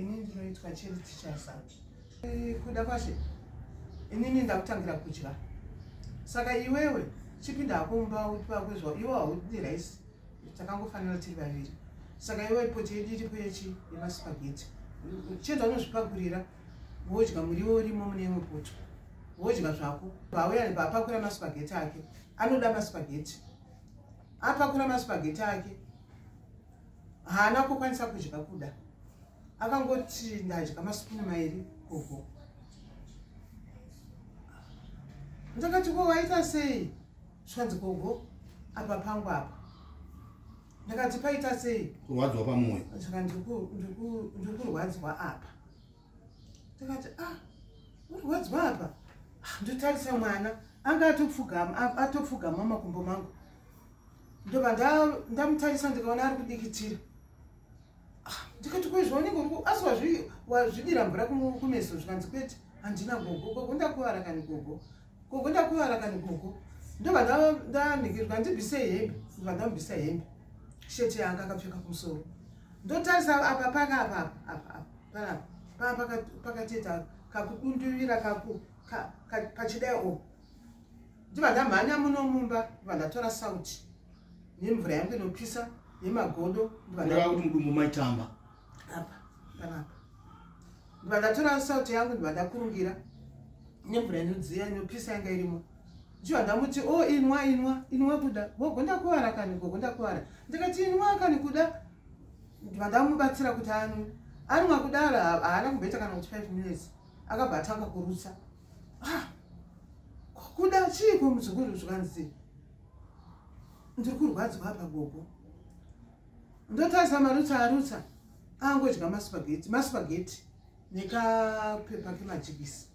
Ini ndinoitwa Charity Chasa. Kuda kwashe, inini ndakutangira kudya, saka iwewe chipinda hako mumba upakwezwa. Iwe haudi rice, takangofanira tiri vaviri, saka iwe poto yedu iripo yechi yemaspaghetti, chienda unozvipakurira wodya. Muriwo urimo mune imwe poto, wodya zvako. Vauya vapakura maspaghetti ake, anoda maspaghetti. Apakura maspaghetti ake, haana kukwanisa kudya. Kuda akangoti, "Ndadya masipunu mairi, gogo." Ndakati, "Ko waita sei?" Zvikanzi, "Gogo, apa pangu apa." Ndakati, "Paita sei?" Kurwadziwa pamwoyo. Saka ndikurwadziwa apa. Ndakati, "Ah, urwadziwa apa?" Ah, ndotarisa mwana anga atopfugama makumbo mangu. Ndobva ndamutarisa, ndikaona ari kudikitira. Ah, ndikati, "Kwezvo unenge uri asi wazvidira mvura kumeso?" Zvikanzi, "Kwete, handina, gogo. Gogo, ndakuvara kani. Gogo, gogo, ndakuvara kani, gogo." Ndobva ndanhikirwa, "Ndibvisei hembe." Ndobva ndamubvisa hembe, sheti yanga akapfeka kumusoro. Ndotarisa apa paka apa apa apa apa panapa paa pakateta kakudunduvira pachidai o. Ndibva ndamhanya muno mumba, ndibva ndatora sauti nemvura yangu inopisa yemagodo. Ndibva Kureva kuti mudumbu maitamba. Apa panapa. Ndibva ndatora sauti yangu, ndibva ndakurungira nemvura inodziya inopisa yanga irimo. Ndichibva ndamuti, "O, inwa, inwa, inwa, Kuda." "Gogo, ndakuvara kani. Gogo, ndakuvara." Ndikati, "Inwa kani, Kuda." Ndibva ndamubatsira kuti anwe. Anwa kudaro, haana kumboita kana kuti 5 minutes, akabva atanga kurutsa. "Ah, Kuda, chiiko muzukuru?" Zvikanzi, "Ndiri kurwadziwa apa, gogo." Ndotarisa marutsa arutsa, angodya maspaghetti, maspaghetti nekapepa kemajigisi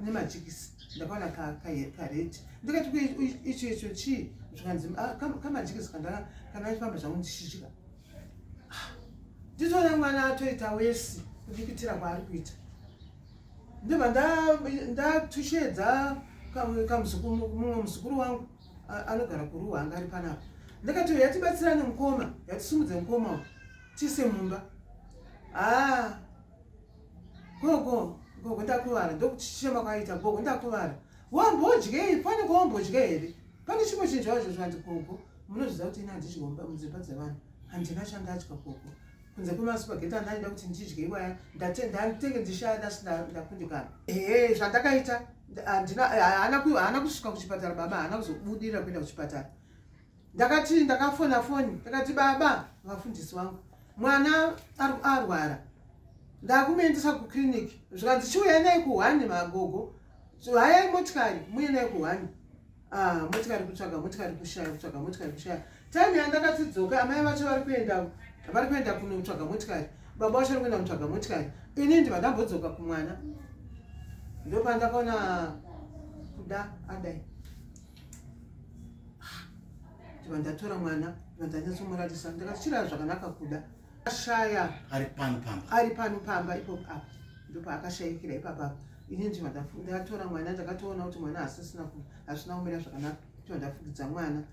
nemajigisi. Ndakaona karedi. Ndikati, "Icho icho chii?" Zvikanzi, "Ah, kamajigisi kana chifamba zvangu ndichidya." Ah, nditoona mwana atoita wesi kudikitira kwaari kuita. Ndobva ndatushedza mumwe muzukuru wangu anogara kuRuwa, anga ari panapa. Ndakati, "Yatibatsirane mukoma, yatisumudze mukoma uyu, tiise mumba." "Haa gogo, gogo, ndakuvara." Ndokuchichema kwaita, "Gogo, ndakuvara." "Wambodyei? Pane kwawambodya here? Pane chimwe chinhu chacho?" Zvanzi, "Gogo, munozviziva kuti ini handidyi mudzimba dzevanhu. Handina chandadya, gogo, kunze kwemaspaghetti andaida kuti ndidye iwaya. Ndatenge ndishaya, asi ndakundikana." Ehe, zvandakaita, haana kusvika kuchipatara. Baba haana kuzobudira kuenda kuchipatara. Ndakati ndakafona foni, ndakati, "Baba vafundisi vangu, mwana arwara, ndakumuendesa kukliniki." Zvikanzi, "Chiuyai naye kuhwani, magogo. Hayai motikari muye naye kuhwani." Ah, motikari kutsvaga, motikari kushaya, kutsvaga motikari kushaya. Time yandakatidzoka, amai vacho vari kuenda kunotsvaga motikari, baba vacho vari kuenda kunotsvaga motikari. Ini ndibva ndambodzoka kumwana, ndopandakaona Kuda adai. Ndibva ndatora mwana, ndibva ndanyatsomurarisa. Ndakati, "Chirara zvakanaka, Kuda." Ashaya. Ari pano pamba? Ari pano pamba ipopo apa, ndopaakashayikira ipapapa. Ini ndibva ndatora mwana, ndakatoona kuti mwana hasisina, hazvina kumira zvakanaka. Ndibva ndafukidza mwana.